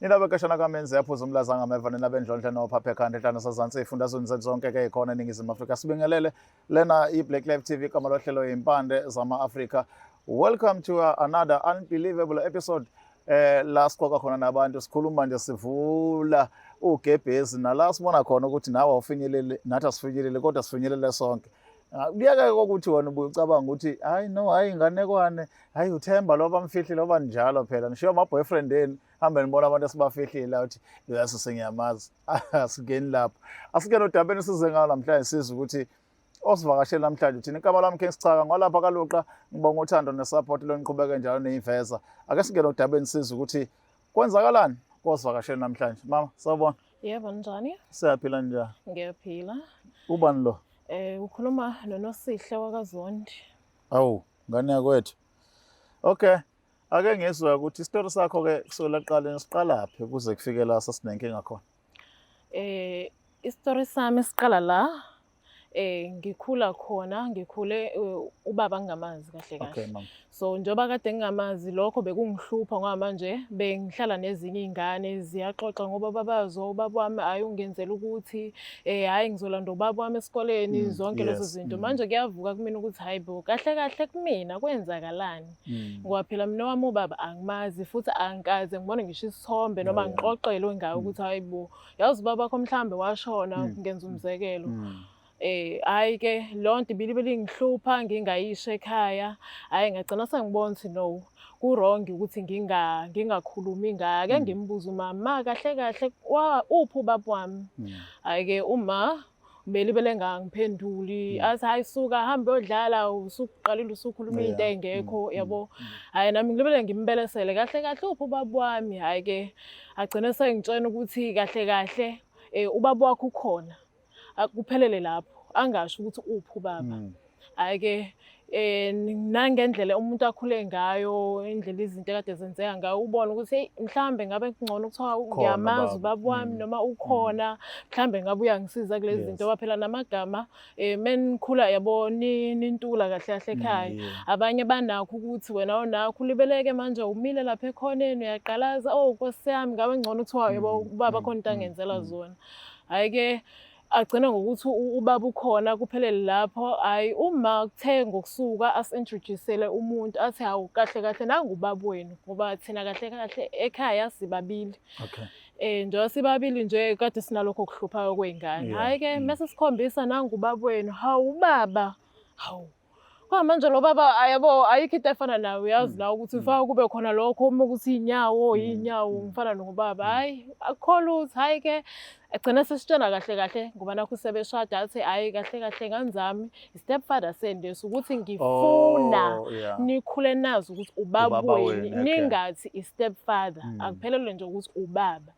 Nina bekashana kamenzi yaphuza umlaza ngameva nina bendlondla nophaphe ekhanda enhlanu sazansi ey'fundazweni zethu zonke-ke ey'khona eNingizimu Afrika. Sibingelele lena i-Black Life TV igama lohlelo Impande zama-Afrika. Welcome to another unbelievable episode la sixoxa khona nabantu, sikhuluma nje sivula ugebhezi nala sibona khona ukuthi nawe awufinyeleli, nathi asifinyeleli, kodwa sifinyelele sonke. Kuyeke kokuthi wena ubuye ucabanga ukuthi hayi no, hayi inganekwane, hayi uThemba lo bamfihlile oba njalo phela nishiyo ama-boyfriend enu hambe nibona abantu esibafihlile uthi loyaso sengiyamazi. Asingeni lapho, asingene odabeni size ngawo namhlanje, sizwe ukuthi osivakashele namhlanje uthini. Igama lami King Sichaka ngwalapha kaLuqa, ngibonga uthando nesupport loniqhubeke njalo neyiveza. Ake singene odabeni sizwe ukuthi kwenzakalani kosivakashele namhlanje. Mama, sawubona. Yebo, njani? Siyaphila, njani? Ngiyaphila. Ubani lo? Ukhuluma noNosihle wakaZondi. Awu, ngane yakwethu. Okay. Ake ngizwe ukuthi isitori sakho ke kusukela ekuqaleni siqalaphi kuze kufike la sasinenkinga khona. Isitori sami siqala la ngikhula khona, ngikhule ubaba ngingamazi kahle kahle. Okay, mama. So njengoba kade ngingamazi, lokho bekungihlupha ngoba manje bengihlala nezinye iy'ngane ziyaxoxa ngoba babazo ubaba wami, hhayi ungenzela ukuthi hhayi ngizolanda ubaba wami esikoleni, zonke lezo zinto. Manje kuyavuka kumina ukuthi hhayi bo, kahle kahle kumina kwenzakalani? Ngoba phela mina wami ubaba angimazi futhi angikaze ngibone ngisho isithombe noma ngixoxelwe ngaye ukuthi hhayi bo, yazi ubaba wakho mhlambe washona, ngenza umzekelo. Hhayi ke leyo nto ibilibili ingihlupha ngingayisho ekhaya. Hhayi ngagcina sengibona ukuthi no, ku-wrong ukuthi ngingakhulumi ngaye. Ake ngimbuze umama, ma kahle kahle uphi ubaba wami? Hhayi-ke uma belibele engangiphenduli, athi hhayi suka hambe uyodlala, usuqalile usukhuluma into ey'ngekho yabo. Hhayi nami ngilibele ngimbelesele kahle kahle uphi ubaba wami. Hhayi-ke agcine sengitshena ukuthi kahle kahle ubaba wakho ukhona, kuphelele lapho, angasho ukuthi uphi ubaba. Hhayi-ke nangendlela umuntu akhule ngayo, indlela izinto ekade zenzeka ngayo, ubone ukuthi hey mhlambe ngabe kungcono kuthiwa ngiyamazi ubaba wami noma ukhona, mhlambe ngabe uyangisiza kulezi zinto. Ngoba phela namagama menikhula yabo nintula kahle kahle ekhaya. Abanye banakho ukuthi wena awunakho, ulibeleke manje umile lapha ekhoneni uyaqalaza, oh Nkosi yami ngabe ngcono kuthiwa yabo ubaba khona into angenzela zona. Hhayi-ke agcina ngokuthi ubaba ukhona, kuphelele lapho. Hhayi uma kuthe ngokusuka asi-introduce-ele umuntu athi hawu kahle kahle nangu ubaba wenu, ngoba thina kahle kahle ekhaya sibabili. Njengoba sibabili nje kade sinalokho okuhluphayo kwey'ngane. Hhayi-ke mese sikhombisa nangu ubaba wenu, hawu ubaba, hawu. Kwa manje lo baba ayabo ayikho into efana nayo, uyazi la ukuthi ufaka kube khona lokho uma ukuthi iy'nyawo iy'nyawo ngifana nobaba. Hhayi akukho lutho. Hhayi-ke agcina sesitshena kahle kahle ngoba nakhu sebeshada, athi hhayi kahle kahle ngane zami i-step father senu lesi, ukuthi ngifuna nikhule nazi ukuthi ubaba wenu, ningathi i-step father, akuphelele nje ukuthi ubaba.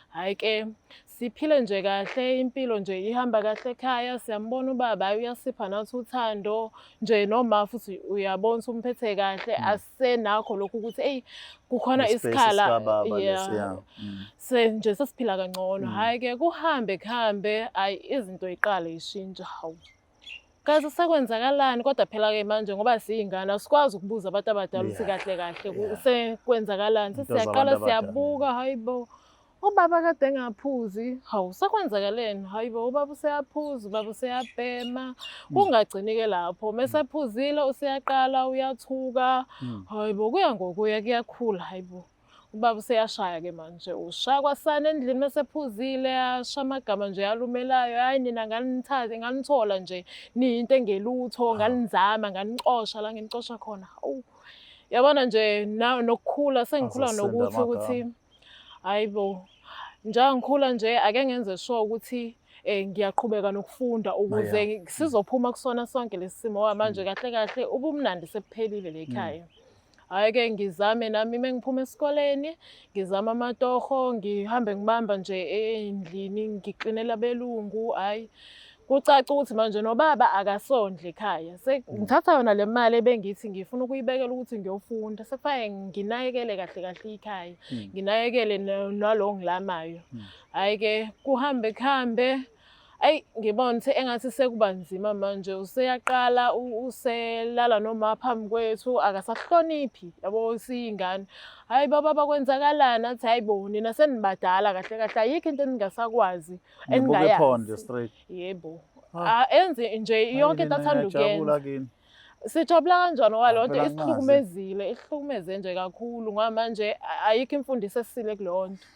Hhayi-ke siphile nje kahle impilo nje ihamba kahle ekhaya, siyambona ubaba, hhayi uyasipha nathi uthando nje, noma futhi uyabona ukuthi umphethe kahle, asenakho lokhu ukuthi eyi kukhona isikhala se nje sesiphila kangcono. Hhayi-ke kuhambe kuhambe, hhayi izinto yiqale yishintsha. Hawu kaze sekwenzakalani? Kodwa phela-ke manje ngoba siyingane asikwazi ukubuza abantu abadala ukuthi kahle kahle sekwenzakalani. Sesiyaqala siyabuka, hayi bo ubaba kade engaphuzi, hawu sekwenzakaleni? Hayi bo ubaba useyaphuza, ubaba useyabhema. Kungagcini-ke lapho, mesephuzile useyaqala uyathuka. Hayi bo kuya ngokuya kuyakhula, hayi bo ubaba useyashaya-ke manje, ushaya kwasana endlini mesephuzile, asha amagama nje alumelayo, hhayi nina nganithathe nganithola nje niyinto engelutho, nganizama nganicosha la nginicosha khona. Hawu yabona nje nokukhula sengikhula nokuthi ukuthi hayi bo njengoba ngikhula nje ake ngenze sure ukuthi ngiyaqhubeka nokufunda ukuze sizophuma kusona sonke lesi simo manje. Kahle kahle ubumnandi sebuphelile le ekhaya. Hhayi-ke ngizame nami uma ngiphuma esikoleni ngizame amatoho, ngihambe ngibamba nje ey'ndlini ngiklinela abelungu. Hhayi kucaca ukuthi manje nobaba akasondli ekhaya, ngithatha yona le mali ebengithi ngifuna ukuyibekela ukuthi ngiyofunda, sekufanele nginakekele kahle kahle ikhaya, nginakekele nalo ngilamayo. Hhayi-ke kuhambe kuhambe, Ayi, ngibona ukuthi engathi sekuba nzima manje, useyaqala uselala noma phambi kwethu, akasahloniphi, yabo, siyingane. Hayi baba, bakwenzakalani? Athi hayi bo, nina senibadala kahle kahle, ayikho into eningasakwazi Nibuka iphonde eningayazi. Straight. Yebo. Ah. Ah, enze nje yonke into Hayi, nina athanda niyajabula ukuyenza. kini. Sijabula kanjani ngoba leyo nto Phela ngingazi. isihlukumezile, isihlukumeze nje kakhulu, ngoba manje ayikho imfundiso esisile kuleyo nto.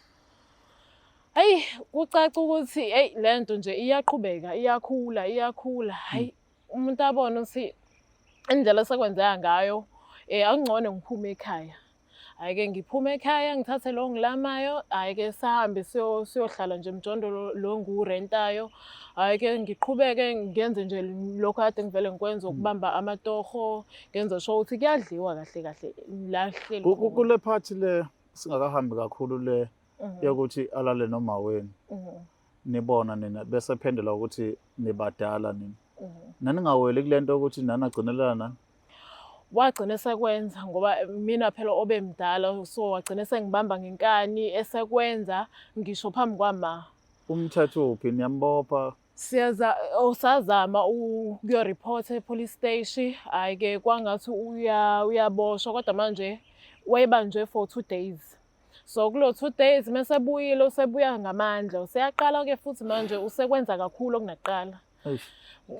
Hayi, kucaca ukuthi eyi, le nto nje iyaqhubeka, iyakhula, iyakhula. Hayi, umuntu abone ukuthi indlela esekwenzeka ngayo, akungcono ngiphume ekhaya. Hhayi-ke, ngiphume ekhaya, ngithathe lo ngilamayo, hhayi-ke, sihambe siyohlala nje emjondolo lo ngiwurentayo. Hhayi-ke, ngiqhubeke ngenze nje lokhu kade ngivele ngikwenza, ukubamba amatoho, ngenze sure ukuthi kuyadliwa kahle kahle la kuhleli khona. Kule part le singakahambi kakhulu le yokuthi alale noma wenu, nibona nina bese phendula ukuthi nibadala nina, naningaweli kule nto ukuthi nanagcinelana nani? Wagcina esekwenza, ngoba mina phela obemdala, so wagcina esengibamba ngenkani, esekwenza ngisho phambi kwama. Umthetho uphi? Niyambopha? Siyaza, usazama ukuyo-report e-police station. Hhayi-ke, kwangathi uyaboshwa, kodwa manje wayebanjwe for 2 days. So kulo 2 days mesebuyile, usebuya ngamandla, useyaqala-ke futhi manje, usekwenza kakhulu okunakuqala. Eish.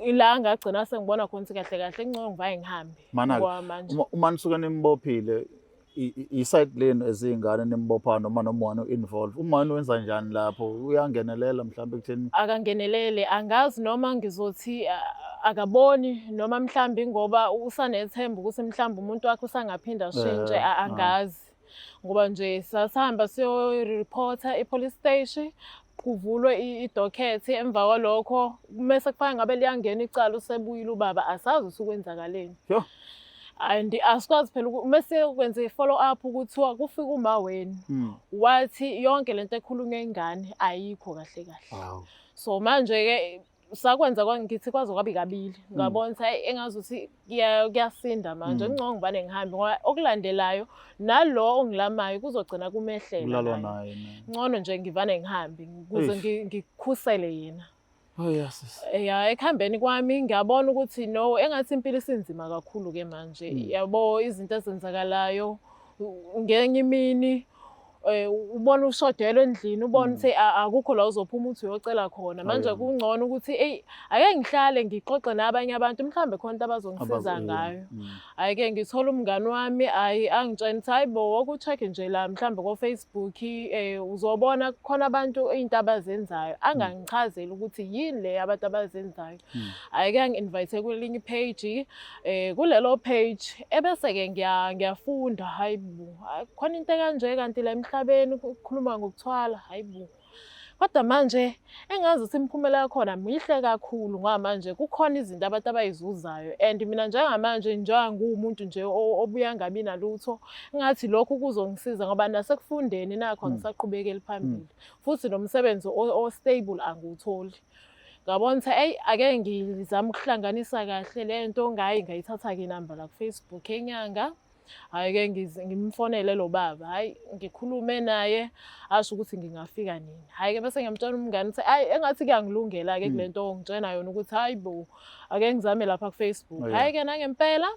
Ila ngagcina sengibona khona ukuthi kahle kahle kungcono ngivaye ngihambe. Mana-ke, Ngoba manje uma nisuke nimbophile, i-side lenu eziyingane nimbopha noma wani u-involve, umani wenza njani lapho? Uyangenelela mhlawumbe ekutheni? Akangenelele. Angazi noma ngizothi akaboni, noma mhlambi ngoba usanethemba ukuthi mhlawumbe umuntu wakhe usangaphinda ashintshe. Angazi, ngoba nje sasihamba siyo-reporta e-police station, kuvulwe i-docket. Emva kwalokho mese kufana ngabe liyangena icala, usebuyile ubaba, asazi ukuthi kwenzakaleni. Yho. And asikwazi phela mese kwenze i-follow up, kuthiwa kufika uma wenu, wathi yonke lento ekhulunywa ingane ayikho kahle kahle. So manje-ke sakwenza ngithi kwaze kwabi kabili, ngabona ukuthi hayi, engazuthi kuyasinda manje. Kungcono ngivane ngihambe, ngoba okulandelayo nalo ongilamayo kuzogcina kumehlela Kulalwa naye. Naye ne. Ngcono nje ngivane ngihambe ukuze Eish. ngikhusele yena. Oh yes. Ya, ekuhambeni kwami ngiyabona ukuthi no, engathi impilo isinzima kakhulu-ke manje, yabo, izinto ezenzakalayo ngenye imini, ubona ushodelwe endlini, ubona ukuthi akukho la uzophuma uthi uyocela khona manje. Kungcono ukuthi eyi, ake ngihlale ngixoxe nabanye abantu, mhlawumbe khona into abazongisiza ngayo. Hhayi-ke, ngithola umngani wami, hhayi, angitshela ukuthi hayi bo, woku-check nje la mhlawumbe ko-Facebook, uzobona khona abantu into abazenzayo. Angangichazeli ukuthi yini le abantu abazenzayo. Hhayi-ke, angi-invite kwelinye i-page, kulelo page ebese-ke ngiyafunda, hayi bo, hhayi, khona into ekanje kanti la emhlabeni ukukhuluma ngokuthwala, hayi bo. Kodwa manje engazi ukuthi imiphumela yakhona mihle kakhulu, ngoba manje kukhona izinto abantu abayizuzayo, and mina njengamanje njengoba ngiwumuntu nje obuya angabi nalutho, engathi lokhu kuzongisiza, ngoba nasekufundeni nakho angisaqhubekeli phambili, futhi nomsebenzi o-stable angiwutholi. Ngabona ukuthi eyi, ake ngizame ukuhlanganisa kahle le nto. Ngayi ngayithatha-ke inamba la ku-Facebook enyanga. Hhayi-ke, ngimfonele lo baba, hhayi, ngikhulume naye, asho ukuthi ngingafika nini. Hhayi-ke, bese ngiyamtshela umngane ukuthi hhayi, engathi kuyangilungela-ke kule nto ongitshena yona, ukuthi hhayi bo, ake ngizame lapha ku-Facebook. Hhayi-ke, nangempela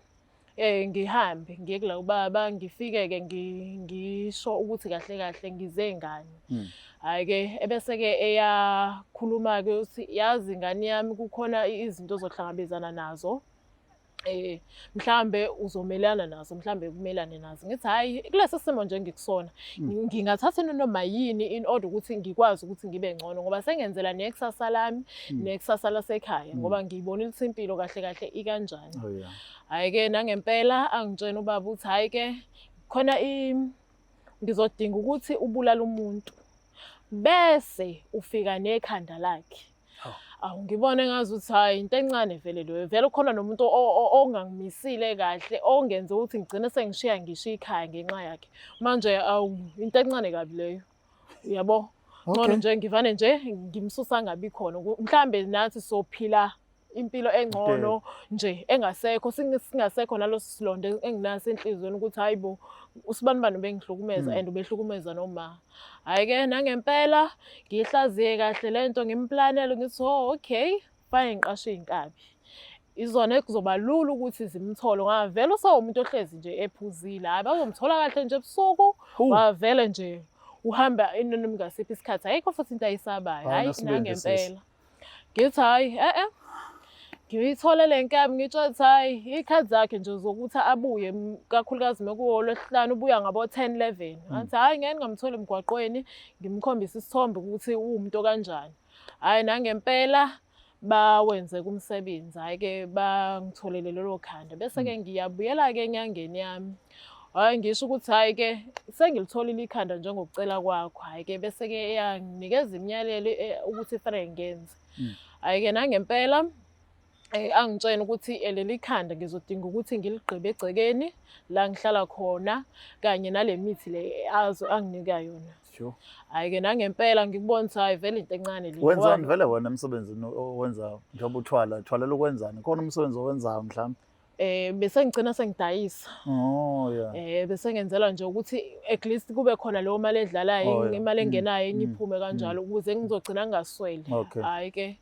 ngihambe ngiye kula ubaba, ngifike-ke ngisho ukuthi kahle kahle ngize ngani. Hhayi-ke, ebese-ke eyakhuluma-ke ukuthi yazi ingane yami, kukhona izinto ozohlangabezana nazo, mhlambe uzomelana nazo, mhlambe kumelane nazo. Ngithi hhayi, kulesi simo nje engikusona, ngingathatha noma yini in order ukuthi ngikwazi ukuthi ngibe ngcono, ngoba sengenzela nekusasa lami nekusasa lasekhaya, ngoba ngiyibonile ukuthi impilo kahle kahle ikanjani. Hhayi-ke, nangempela angitshena ubaba ukuthi hhayi-ke, khona ngizodinga ukuthi ubulale umuntu bese ufika nekhanda lakhe. Awu, ngibone ngazuthi hhayi, into encane vele leyo. Vele kukhona nomuntu ongangimisile kahle, ongenze ukuthi ngigcine sengishiya ngisho ikhaya ngenxa yakhe. Manje awu, into encane kabi leyo, yabo. Ngcono nje ngivane nje ngimsusa angabi khona. Mhlambe nathi sophila. impilo engcono nje engasekho, singasekho naloso silonda enginaso enhliziyweni ukuthi hayi bo, usibanibani ubengihlukumeza and ubehlukumeza noma. Hhayi-ke nangempela ngiyihlaziye kahle le nto, ngimplanele ngithi oh okay, fanele ngiqashe iy'nkabi. Izona ekuzoba lula ukuthi zimthole ngoba vele usewumuntu ohlezi nje ephuzile. Hhayi bazomthola kahle nje ebusuku, wavele nje uhamba inoma ngasiphi isikhathi, ayikho futhi into ayisabayo. Hayi, Hhayi unesibindi sisi. nangempela. Ngithi hhayi e-e, ngiyithole le nkabi ngitsho ukuthi hhayi iy'khathi zakhe nje zokuthi abuye kakhulukazi mekuwolwesihlanu ubuya ngabo-10 11. Ngathi hhayi ngeke ngingamtholi emgwaqweni, ngimkhombise isithombe ukuthi uwumuntu okanjani. Hhayi nangempela bawenze kumsebenzi, hhayi-ke bangitholele lelo khanda. Bese-ke ngiyabuyela-ke enyangeni yami. Hhayi ngisho ukuthi hhayi-ke sengilitholile ikhanda njengokucela kwakho. Hhayi-ke bese-ke eyanginikeza imiyalelo ukuthi fanele ngenze. Hhayi-ke nangempela angitshena ukuthi leli khanda ngizodinga ukuthi ngiligqibe egcekeni la ngihlala khona kanye nale mithi le azo anginika yona. Sure. Hhayi-ke nangempela ngikubona ukuthi hhayi vele into encane le. Wenzani vele wena emsebenzini owenzayo njengoba uthwala, thwalela ukwenzani? Khona umsebenzi owenzayo mhlawumbe? Bese ngigcina sengidayisa. Oh yeah. Bese ngenzela nje ukuthi at least kube khona leyo mali edlalayo, Oh, yeah. imali engenayo enye iphume kanjalo ukuze ngizogcina ngingaswele. Okay. Hhayi-ke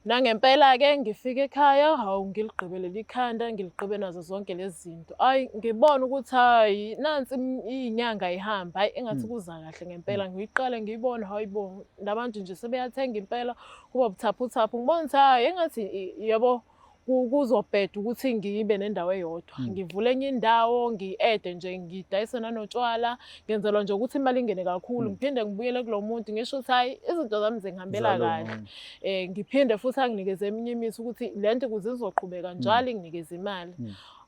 nangempela-ke ngifike ekhaya, hawu ngiligqibe leli khanda, ngiligqibe nazo zonke lezi zinto. Hhayi ngibona ukuthi hhayi nansi iy'nyanga ihamba, hhayi engathi kuza kahle ngempela. Ngiyiqale ngiyibone, hhayi bo, nabantu nje sebeyathenga impela, kuba buthaphuthaphu. Ngibona ukuthi hhayi engathi yabo kuzobheda ukuthi ngibe nendawo eyodwa. Ngivule enye indawo, ngi-ede nje, ngidayise nanotshwala, ngenzelwa nje ukuthi imali ingene kakhulu. Ngiphinde ngibuyele kulo muntu ngisho ukuthi hhayi izinto zami zingihambela kahle. Ngiphinde futhi anginikeze eminye imithi ukuthi le nto ukuze izoqhubeka njalo inginikeze imali.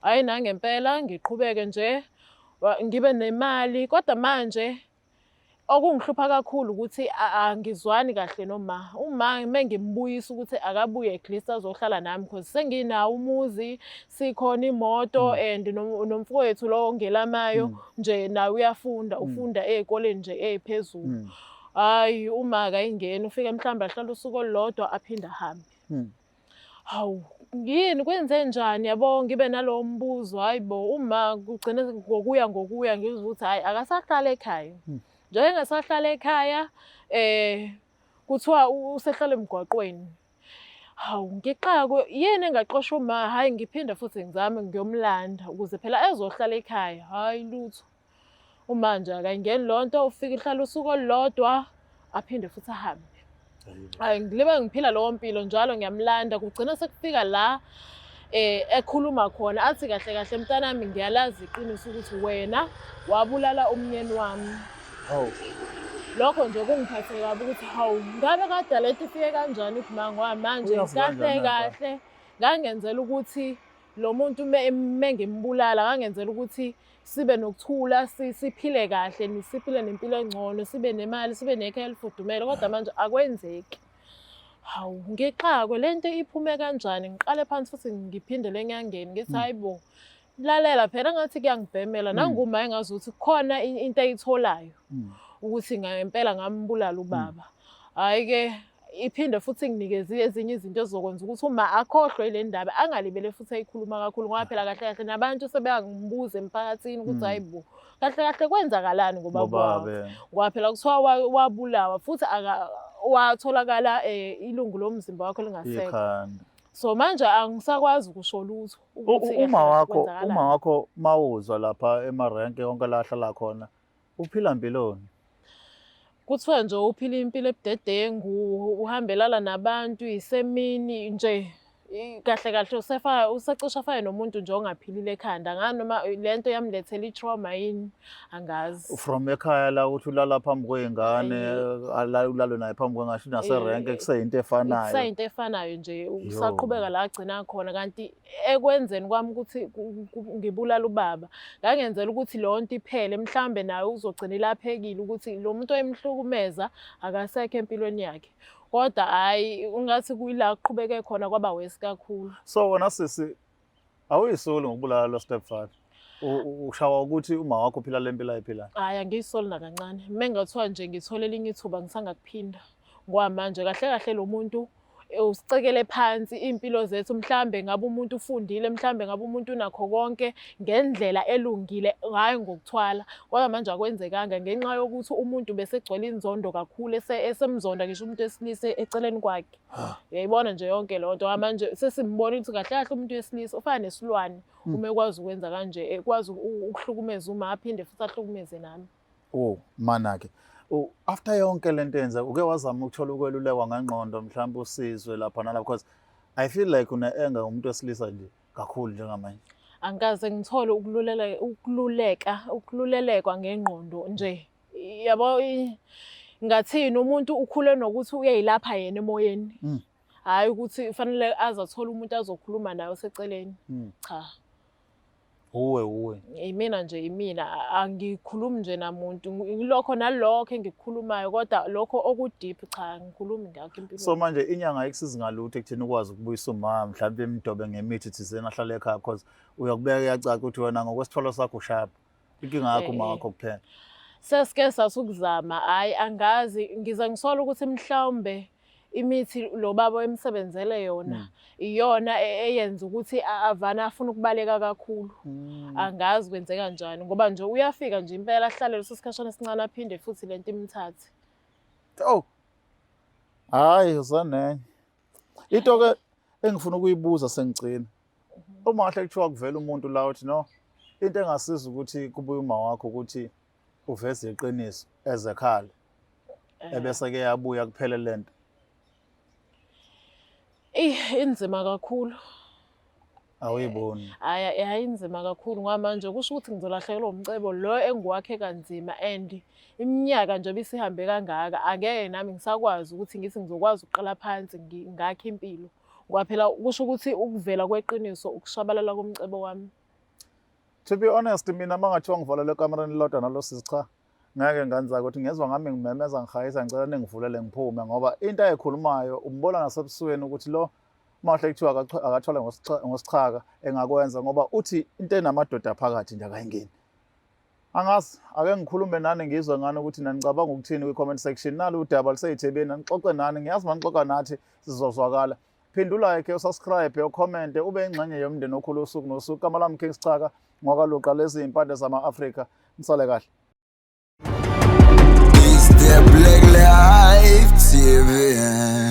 Hhayi nangempela ngiqhubeke nje ngibe nemali, kodwa manje okungihlupha kakhulu ukuthi angizwani kahle noma uma mengimbuyisa ukuthi akabuye at least azohlala nami because senginawo umuzi, sikhona imoto and nomfowethu lo ongelamayo nje naye uyafunda, ufunda ey'koleni nje ey'phezulu. Hhayi uma akayingeni, ufike mhlawumbe ahlale usuku olulodwa aphinde ahambe. Hawu, yini kwenze njani yabo, ngibe nalowo mbuzo, hhayi bo, uma kugcine ngokuya ngokuya ngizwa ukuthi hhayi akasahlali ekhaya. Njengoba engasahlali ekhaya, kuthiwa usehlala emgwaqweni. Hawu, ngixakwe yini engaxosha uma, hhayi ngiphinde futhi ngizame ngiyomlanda ukuze phela ezohlala ekhaya. Hhayi lutho. Uma nje akayingeni leyo nto, ufike uhlala usuku olulodwa aphinde futhi ahambe. Hayi ngilibe ngiphila leyo mpilo njalo ngiyamlanda, kugcina sekufika la ekhuluma khona athi kahle kahle mntanami ngiyalazi iqiniso ukuthi wena wabulala umnyeni wami. Hawu. Lokho nje kungiphathe kabi ukuthi hawu ngabe kade lento ifike kanjani kuma ngoba manje Uyazi kahle kanjani lapha? kahle ngangenzela ukuthi lo muntu mengimbulala ngangenzela ukuthi sibe nokuthula, siphile kahle, siphile nempilo engcono, sibe nemali, sibe nekhaya elifudumele, kodwa manje akwenzeki. Hawu, ngixakwe le nto iphume kanjani? Ngiqale phansi futhi ngiphindele enyangeni ngithi hayi bo, lalela phela ngathi kuyangibhemela nanguma engazi ukuthi khona into ayitholayo ukuthi ngempela ngambulala ubaba. Hhayi-ke iphinde futhi inginikeze ezinye izinto ezizokwenza ukuthi uma akhohlwe ile ndaba angalibele futhi ayikhuluma kakhulu, ngoba phela kahle kahle nabantu sebeyangimbuza emphakathini ukuthi hayi bo, kahle kahle kwenzakalani ngobaba Ngobaba, wakho? yeah. Ngoba phela kuthiwa wabulawa futhi watholakala ilungu lomzimba wakho lingasekho. Ikhanda. So manje angisakwazi ukusho lutho ukuthi kahle Uma kahle wakho, kwenzakalani. uma wakho mawuzwa lapha emarenke konke la ahlala khona, uphila mpiloni? Kuthiwa nje uphila impilo ebudedengu, uhambelana nabantu, isemini nje kahle kahle usecishe afane nomuntu nje ongaphilile ekhanda. Angazi noma le nto yamlethela i-trauma yini, angazi. From ekhaya la uthi ulala phambi kwey'ngane, ulalwe naye phambi kwengane, shuthi naserenke kuseyinto efanayo. Kuseyinto efanayo nje, usaqhubeka la agcina khona. Kanti ekwenzeni kwami ukuthi ngibulale ubaba, ngangenzela ukuthi leyo nto iphele, mhlawumbe naye uzogcina ilaphekile ukuthi lo muntu oyemhlukumeza akasekho empilweni yakhe. Kodwa hhayi, ungathi kuyila kuqhubeke khona kwaba worse kakhulu. So wena sisi, awuyisoli ngokubulala lo stepfather? Ushawa ukuthi uma wakho uphila le mpilo ayiphilayo? Hhayi, angiyisoli nakancane. Uma ngathiwa nje ngithole elinye ithuba ngisangakuphinda. Ngoba manje kahle kahle lo muntu Usicekele phansi iy'mpilo zethu. Mhlambe ngabe umuntu ufundile, mhlambe ngabe umuntu unakho konke ngendlela elungile, hhayi ngokuthwala. Kodwa manje akwenzekanga ngenxa yokuthi umuntu besegcwele inzondo kakhulu, esemzonda ngisho umuntu wesilisa eceleni kwakhe. Uyayibona nje yonke leyo nto. Manje sesimbona ukuthi kahle kahle umuntu wesilisa ufana nesilwane uma ekwazi ukwenza kanje, ekwazi ukuhlukumeza uma aphinde futhi ahlukumeze nami. Oh, mana-ke. After yonke lento yenza, uke wazama ukuthola ukwelulekwa ngengqondo, mhlawumbe usizwe lapha nalapha, because I feel like une-anger ngomuntu wesilisa nje kakhulu njengamanje. Angikaze ngithole ukululelekwa ngengqondo nje. Yabo, ngathini, umuntu ukhule nokuthi uyayilapha yena emoyeni. Hhayi ukuthi fanele aze athole umuntu azokhuluma naye oseceleni. Cha. Uwe uwe. Imina nje, imina angikhulumi nje namuntu. Ngilokho nalokho engikukhulumayo, kodwa lokho oku-deep cha, ngikhulumi ngakho empilweni. So manje inyanga ayikusizi ngalutho ekutheni ukwazi ukubuyisa uma, mhlawumbe imdobe ngemithi thizeni ahlale ekhaya, because uyakubeka kuyacaca ukuthi wena ngokwesithwalo sakho ushapha. Inkinga yakho uma wakho kuphela. Sesike sasukuzama, hhayi angazi, ngize ngisola ukuthi mhlawumbe imithi lo baba emsebenzele yona iyona eyenza ukuthi avane afune ukubaleka kakhulu. Angazi kwenzeka kanjani, ngoba nje uyafika nje impela ahlale leso sikhashana esincane, aphinde futhi lento imthathe. Oh. Hayi, usanenye. Into ke engifuna ukuyibuza sengigcina. Uma kahle kuthiwa kuvela umuntu la uthi no, into engasiza ukuthi kubuye uma wakho ukuthi uveze iqiniso ezekhala, ebese ke yabuya kuphele lento. Eyi, inzima kakhulu. Awuyiboni. Hhayi, hhayi, inzima kakhulu ngoba manje kusho ukuthi ngizolahlekelwa umcebo lo engiwakhe kanzima, and iminyaka nje bisihambe kangaka, angeke nami ngisakwazi ukuthi ngithi ngizokwazi ukuqala phansi ngakhe impilo. Ngoba phela kusho ukuthi ukuvela kweqiniso ukushabalala komcebo wami. To be honest, mina uma ngathiwa ngivalelwe ekamereni lodwa nalo sisi, cha, ngeke nganza ukuthi ngezwa ngami ngimemeza ngihayisa, ngicela ningivulele ngiphume, ngoba into ayikhulumayo umbona nasebusweni ukuthi lo mahle kuthiwa akathwale ngosichaka engakwenza, ngoba uthi into enamadoda phakathi nje akayingeni. Angazi, ake ngikhulume nani ngizwe ngani ukuthi nanicabanga ukuthini kwi-comment section. Nalu udaba luseyithebeni, anixoxe nani, ngiyazi manixoxa nathi sizozwakala. Phinda u-like, u-subscribe, u-comment, ube ingxenye yomndeni okhulu usuku nosuku. Igama lami King Schaka ngwakaluqa, lezi impande zama-Afrika. Nisale kahle. It's the Black Life TV.